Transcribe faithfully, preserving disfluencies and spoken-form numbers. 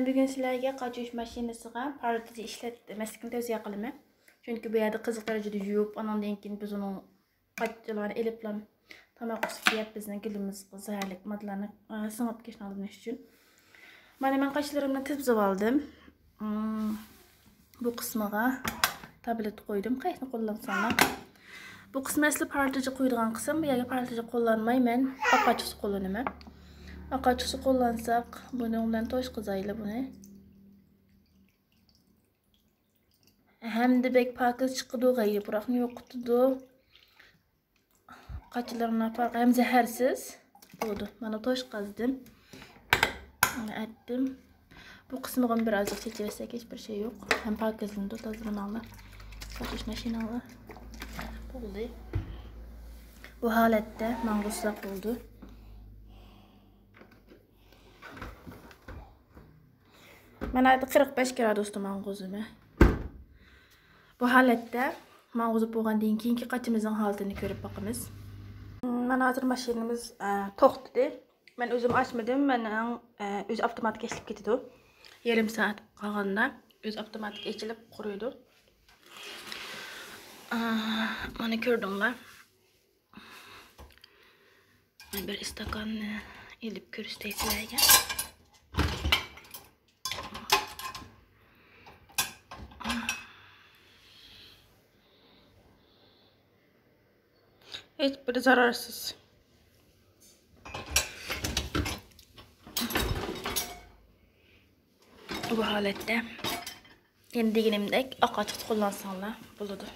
بۈگۈن سىلەرگە قاچا يۇيۇش ماشىنىسىغا پارتىجى ئىشلەتمەسلىكنى تەۋسىيە قىلىمەن. چۈنكى بۇ يەردە قىزىق دەرىجىدە يۇيۇپ، ئاناندىن كېيىن بىز ئۇنىڭ قاچىلارنى ئېلىپلا تاماق ئۈستىگە يەپ، بىزنىڭ گېلىمىزغا زەھەرلىك ماددىلارنى، ئە، سىڭىپ كېتىشىنى ئالدىنىش ئۈچۈن. مانا مەن قاچىلىرىمنى تىزىۋالدىم. ئىم، بۇ قىسمىغا تابلېت قويدۇم، قايسىنى قوللانساڭلار. بۇ قىسمى ئەسلى پارتىجى قويىدىغان قىسىم، بۇ يەرگە پارتىجى قوللانمايمەن، ئاق قاچىسى قوللىنىمەن. ئاق قاچىسى قوللانساق، بۇنىڭ بىلەن توشقۇزايلى بۇنى. ھەمدە بەك پاكىز چىقىدۇ، غەيرىي پۇراقنى يوقىتىدۇ. قاچىلىرىمنى پاك ھەم زەھەرسىز بولىدۇ. مانا توشقازدىم. مانا ئەتتىم. بۇ قىسمىغىمۇ بىر ئازراق چېچىۋەتسەك ھېچ بىر شەي يوق. ھەم پاكىزلىنىدۇ، تازىلىنىڭلار. ساتۇش ماشىناڭلار. بولدى. بۇ ھالەتتە ماڭغۇزساق بولىدۇ. مانا ھازىر قىرىق بەش گرادۇستا ماڭغۇزىمەن. بۇ ھالەتتە ماڭغۇزۇپ بولغاندىن كېيىنكى قاچىمىزنىڭ ھالىتىنى كۆرۈپ باقىمىز. مانا ھازىر ماشىنىمىز، ئە، توختىدى. مەن ئۆزۈم ئاچمىدىم. مېنىڭ، ئە، ئۆزى ئاپتوماتىك ئېچىلىپ كېتىدۇ. يېرىم سائەت قالغاندا ئۆزى ئاپتوماتىك ئېچىلىپ قۇرۇيدۇ. ئە، مانا كۆردۈڭلار. بىر ئىستاكاننى ئېلىپ كۆرسىتەي سىلەرگە. ھېچ بىر زەرەرسىز. بۇ ھالەتتە، يەنە دېگىنىمدەك، ئاق قاچىسى قوللانساڭلار بولىدۇ.